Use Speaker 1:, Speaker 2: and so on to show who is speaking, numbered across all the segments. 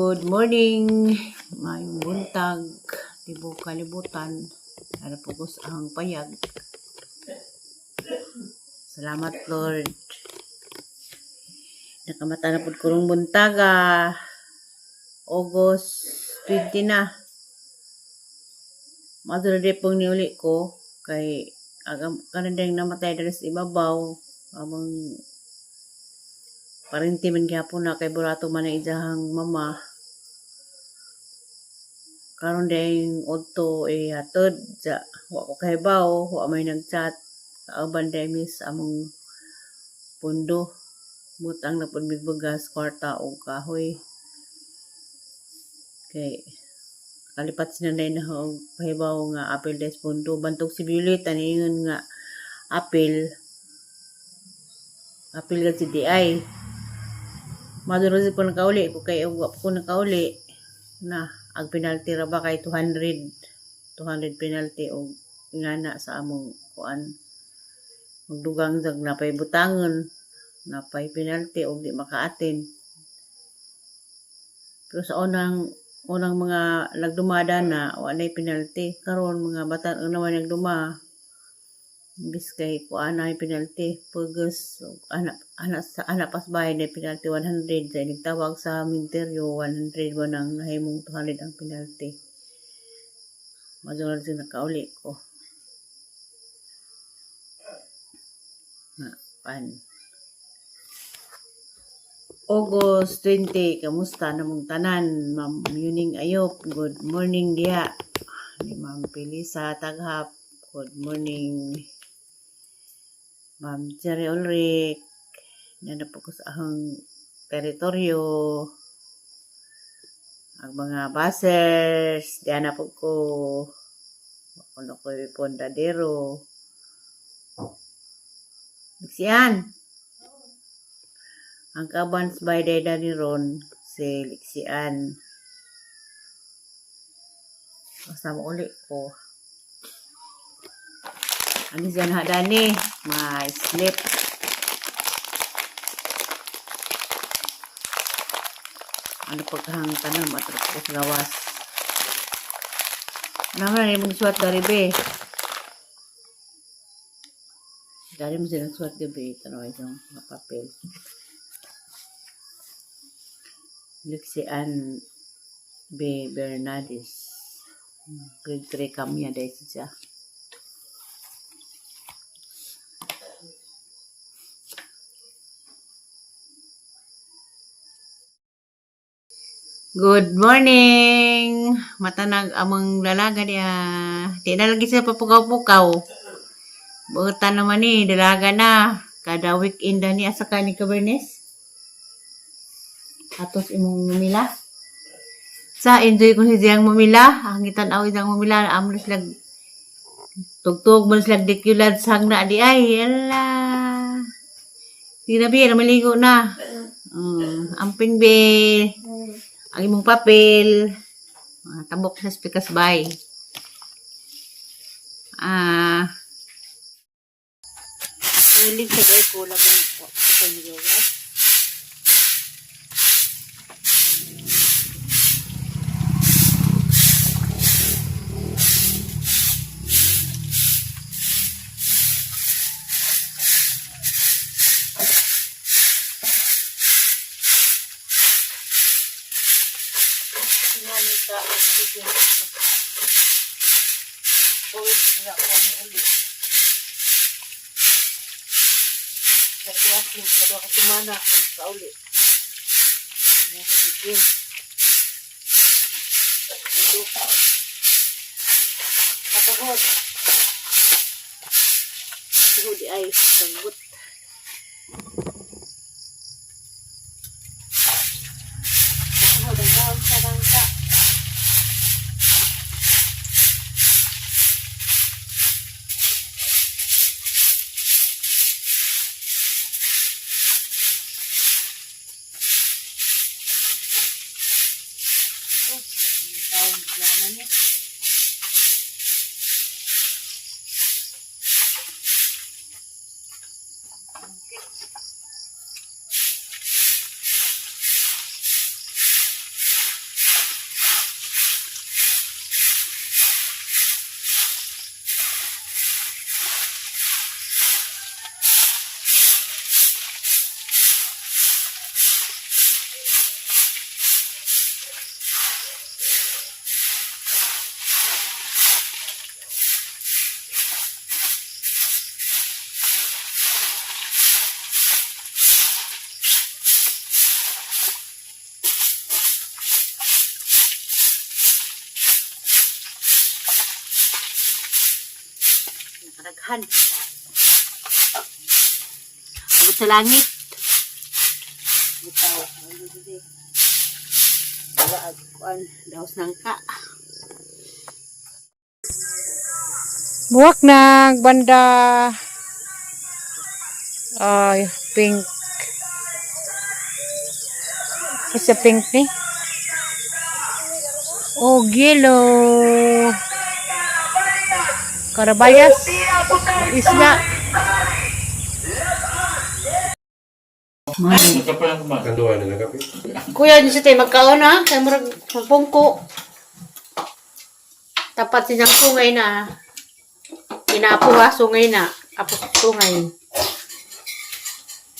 Speaker 1: Good morning! Maayong buntag, tibok kalibutan. Ara po ko sa ang payag. Salamat, Lord. Nakamata na pud karong buntaga. August 20 na. Maadto na pong niuli ko kay agam karon ding namatay diri sa ibabaw among parinti man gihapon na kay burato man ang iyahang mama. Karon ding udto ihatod sa wa ko kahibaw, wa may nag-chat. Kauban day mi sa among pundo. Butang na pud mig bugas, kwarta og kahoy. Kay kalipat si nanay na og pahibaw nga apil day sa pundo. Bantog si Violet ani ingon nga apil. Apil gad si DI. Maduro ko nakauli ko kay og wa pa ko nakauli na ang penalty ra ba kay 200 penalty og ngana sa among kuan magdugang jag napay butangon, napay penalty og di maka-attend. Pero sa unang unang mga nagdumada na wa nay penalty. Karon mga bata naman nagduma imbis kay kuan na penalty pugos ana ana sa ana pas bahay na penalty 100 sa nagtawag sa minteryo 100 wa nang nahimong 200 ang penalty. Madura siya nakauli ko. Na pan. August 20, kamusta namong tanan? Ma'am Yuning Ayop, good morning diha. Ni Ma'am Pelisa Taghap, good morning. Ma'am Jerry Ulrich, nana po ko sa ahong teritoryo. Ang mga buses, diyan na po ko. Ano ko pondadero. Liksian. Ang kabans by day ni ron si Liksian. Kasama uli ko. Ano siya na dani? My slip. Ano pagkahang tanam at ko sa gawas. Naman na yung suwat dari be. Dari mo sila suwat gabi. Tanaw itong mga papel. Lixian B. Bernades. Grade 3 kami dahil siya. Good morning! Matanag among dalaga niya. Di na lagi siya papukaw-pukaw. Buutan naman ni, dalaga na. Kada weekend na ni asa ka ni Cabernes. Atos imong mumila. Sa enjoy ko si Jang mumila. Ang itan-aw isang mumila. Amo na sila tugtog mo sila dikulad sang na di ay. Ala. Di na bi, maligo na. Amping be. Ang imong papel. Tabok sa speakers bay. Ah. Hilig sa gay ko labong wa ko pa ni gawas. Tingali ka sige. Uwit nga ko ni uli. Nagtuwas ni kadua ka semana kung kauli. Ano sa bigin. Dito. Katuhod. Tuhod di ay sanggot. Katuhod ang dahon sa bangka. Oh, ang taon diyan niya. Maraghan. Abot sa langit. Bitaw. Wala kuan daos nangka. Buwak na banda ay pink. Isa pink ni. Oh, yellow. Karabayas. Isla.
Speaker 2: Kanduan na lang kape.
Speaker 1: Kuya, di siya tayo magkaon ha. Kaya murag magpungko. Tapat sinyang sungay na. Inaapo ha, sungay na. Apo sungay.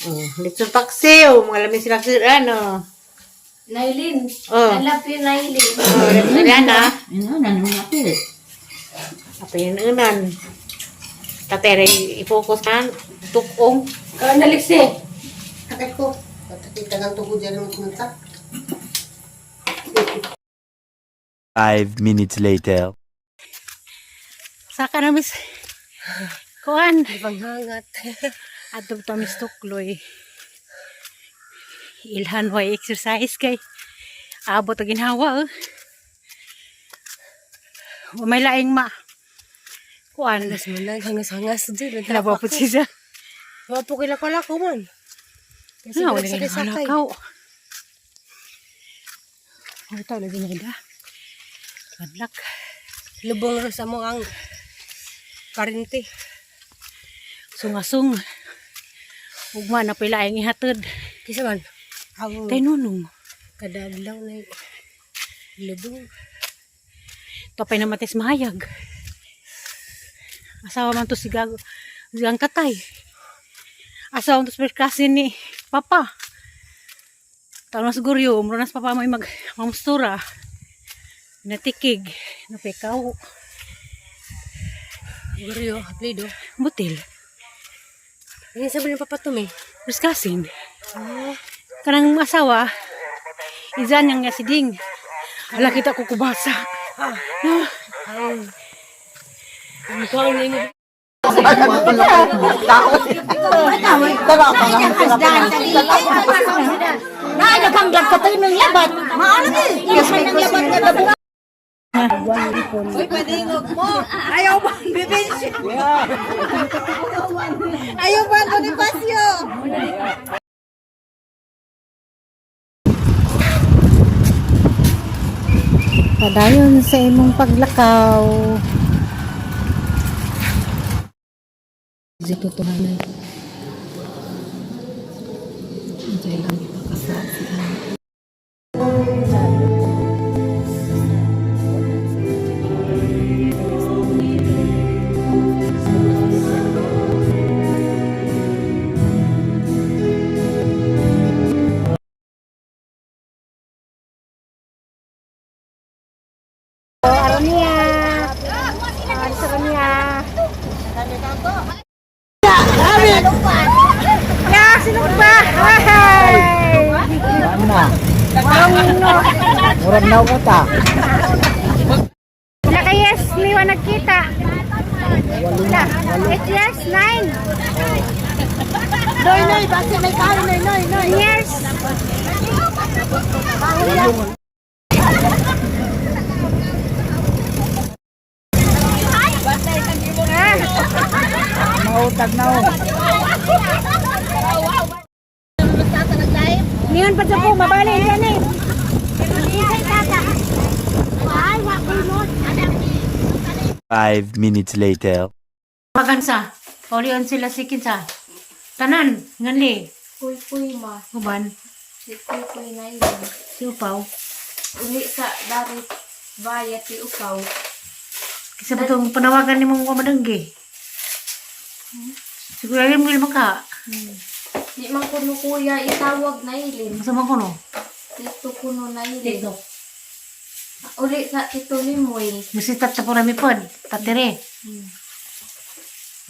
Speaker 1: Oh, litson paksiw. Mga lamin silang sila, ano.
Speaker 3: Nailin.
Speaker 1: Oh.
Speaker 3: I love you, Nailin.
Speaker 1: Oh, reptilian ha.
Speaker 4: Ano, nanong natin.
Speaker 1: Apinunan. Tatere, i-focus na. Tukong.
Speaker 3: Naliksi.
Speaker 4: Sakit ko. Patakita ng tugo dyan ng kumita.
Speaker 5: 5 minutes later.
Speaker 1: Saka na miss. Kuan.
Speaker 4: Panghangat.
Speaker 1: Adto to miss tukloy. Ilhan way exercise kay abot og ginhawa. Eh. Wa may laing ma. Kuan.
Speaker 4: Mas manag, hangas-hangas dyan.
Speaker 1: Labaw po siya.
Speaker 4: Wapo kila ko ko man. Kasi
Speaker 1: Ano,
Speaker 4: wala
Speaker 1: wala
Speaker 4: sakay-sakay.
Speaker 1: kalakaw. Ano ito, lagi na ida. Good luck.
Speaker 4: Lubong ro sa mo ang karinte.
Speaker 1: Sungasung. Ugma na pila ang ihatod.
Speaker 4: Kisa man. Ang
Speaker 1: Kay nunong.
Speaker 4: kada adlaw na lubong.
Speaker 1: Topay na matis mahayag. Asawa man to si Gago. Ang katay. Asawa man to si cousin ni Papa. Taon na siguro yun. Umro na sa papa mo mag mamustura. Natikig. Napikaw.
Speaker 4: Guryo, aplido.
Speaker 1: Butil.
Speaker 4: Ano sabi ng papatum eh?
Speaker 1: First cousin. Kanang asawa. Izan yang nga si Ding. Ala kita ko kubasa.
Speaker 4: Ah. Ang ang kuang na ingo.
Speaker 1: Padayon sa imong paglakaw.
Speaker 4: Tutuhanan.
Speaker 1: Aronia. Aronia. Ya, sino ba? Hi.
Speaker 6: Murag na ko ta.
Speaker 1: Pila ka yes, ni wa nagkita. Wala. 8 years, 9.
Speaker 4: Noy, noy, basi may kain, noy, noy, noy.
Speaker 1: Years.
Speaker 6: Mautag na oh.
Speaker 1: Niyon pa po, mabali yan eh.
Speaker 5: 5 minutes later.
Speaker 1: Pagansa. Paulion sila si Kinsa. Tanan, nganli.
Speaker 3: Kuy-kuy ma.
Speaker 1: Uban,
Speaker 3: Si kuy-kuy Nailin.
Speaker 1: si Upaw.
Speaker 3: Uli sa darit bayat ti ukaw.
Speaker 1: Kasi ba itong panawagan ni mong kamadanggi? Siguro alam mo ka.
Speaker 3: Di man kuno kuya itawag Nailin.
Speaker 1: Masama ko no.
Speaker 3: Tito kuno Nailin. Uli sa Tito Limoy.
Speaker 1: Musitat sa purami pod. Tatere.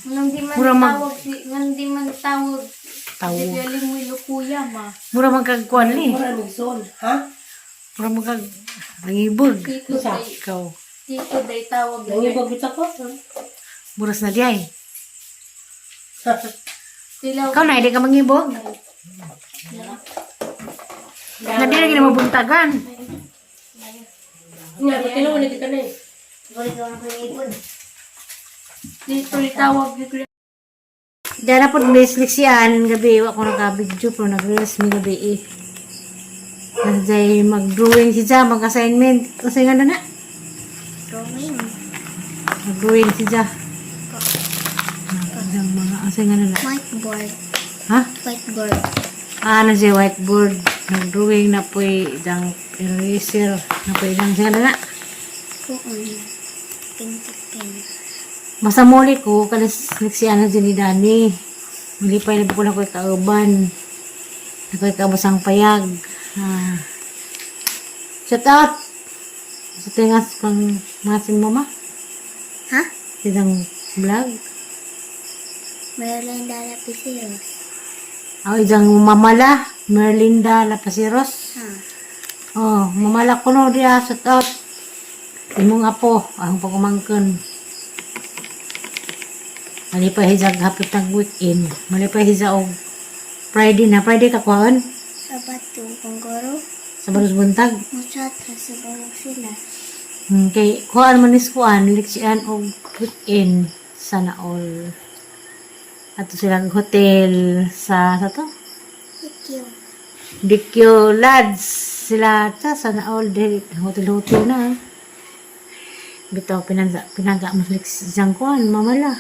Speaker 3: Nang di man
Speaker 1: Mura mag-
Speaker 3: tawag si nang di man tawag si
Speaker 1: Tawag.
Speaker 3: Kuya Limoy lukuya ma.
Speaker 1: Mura man kag kuan ni.
Speaker 4: Mura migson, ha?
Speaker 1: Mura man kag nangibog.
Speaker 3: Tito day
Speaker 1: Ikaw.
Speaker 3: Tito day tawag
Speaker 4: Nangibog bitaw ko.
Speaker 1: Muras na di ay.
Speaker 3: Tilaw.
Speaker 1: Ikaw na, hindi ka mangibog. Nga di lagi na mabuntagan.
Speaker 4: Nga, tilaw na kita na eh.
Speaker 3: Dito itawag dito.
Speaker 1: Diyan na po, miss Lixian, gabi, wa ko naka-video, pero nag-reels mi gabi eh. Kasi mag-drawing si Ja, mag-assignment. Kasi nga na na.
Speaker 2: Drawing.
Speaker 1: Mag-drawing si Ja. Ang mga assignment na na.
Speaker 2: Whiteboard.
Speaker 1: Ha?
Speaker 2: Whiteboard.
Speaker 1: Ah, na siya whiteboard. Nag-drawing na po idang eraser. Na po idang siya na na.
Speaker 2: Kuon. Painted pen.
Speaker 1: Basta muli ko, kanas nagsiyan na ni Dani. Malipay na po na ko'y kauban. Na ko'y kaabasang payag. Ah. Shout out! Sa tingas pang masin mo ma?
Speaker 2: Ha?
Speaker 1: Sidang vlog.
Speaker 2: Marilyn Dalapiceros.
Speaker 1: Ako idang mamala, Merlinda Lapaceros.
Speaker 2: Ha?
Speaker 1: Oh, mamala ko no diya, shout out. Imong apo, ang pagkumangkon. Malipay hizag hapit ang weekend. Malipay hiza og Friday na. Friday ka kuhaan?
Speaker 2: Sabato. Konggoro.
Speaker 1: Sa Baros Buntag.
Speaker 2: Muchat. Hasabong sila.
Speaker 1: Kay kuhaan man is kuhaan, liksian og weekend. Sana all. Ato silang hotel sa to?
Speaker 2: Thank you.
Speaker 1: Dikyo Lads sila ta sana all dili hotel hotel na. Bitaw pinangga pinangga mas siyang kuan mamala.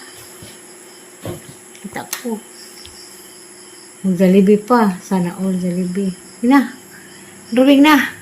Speaker 1: Kita ko. Mag Jollibee pa, sana all Jollibee. Na. Drawing na.